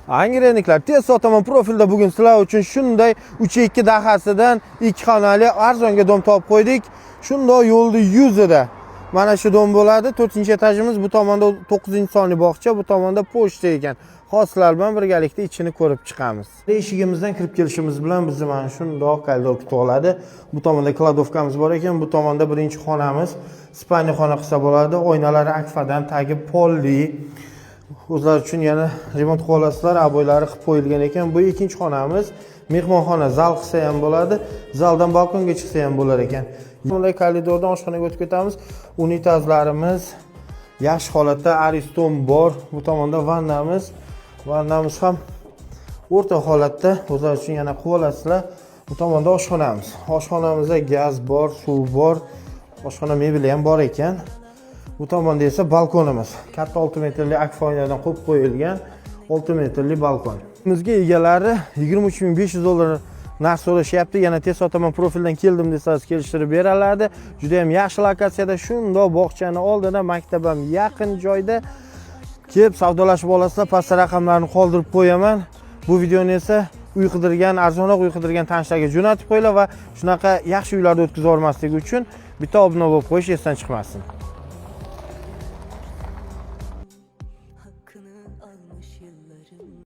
Angrenliklar, tez sotaman profilda bugun sizlar uchun shunday 3.2 dahasidan 2 xonali arzonga dom topib qo'ydik. Shundoq yo'lni yuzida. Mana shu dom bo'ladi. 4-etajimiz, bu tomonda 9-sonli bog'cha, bu tomonda pochta ekan. Hozir sizlar bilan birgalikda ichini ko'rib chiqamiz. Eshigimizdan kirib kelishimiz bilan bizni mana shundoq koridor kutib oladi. Bu tomonda кладовка miz bor ekan, bu tomonda birinchi xonamiz, спальный xona qilsa bo'ladi. Oynalari akfadan, tagi polli. O'zlari uchun yana remont qilib olasizlar, обой lari qilib qo'yilgan ekan. Bu ikkinchi xonamiz, mehmonxona, zal qilsa ham bo'ladi, zaldan balkonga chiqsa ham bo'lar ekan. Bunday koridordan oshxonaga o'tib ketamiz. Unitazlarimiz yaxshi holatda, Ariston bor. Bu tomonda vannamiz, vannamiz ham o'rta holatda, o'zlari uchun yana qilib olasizlar. Bu tomonda oshxonamiz, oshxonamizda gaz bor, suv bor, oshxona mebeli ham bor ekan. Bu tomonda esa balkonimiz. Katta 6 metrli akfa oynadan qo'yib qo'yilgan 6 metrli balkon. Bizga egalari 23 500 dollar narx so'rashyapti. Yana tez sotaman profildan keldim desangiz, kelishtirib beriladi. Juda ham yaxshi lokatsiyada, shundoq bog'chani oldida, maktab ham yaqin joyda. Kelib savdolashib olasizlar. Pastda raqamlarni qoldirib qo'yaman. Bu videoni esa uy qidirgan, arzonroq uy qidirgan tanishlarga jo'natib qo'yinglar va shunaqa yaxshi uylarda o'tkazib yubormaslik uchun bitta obuna bo'lib qo'yish esdan chiqmasin.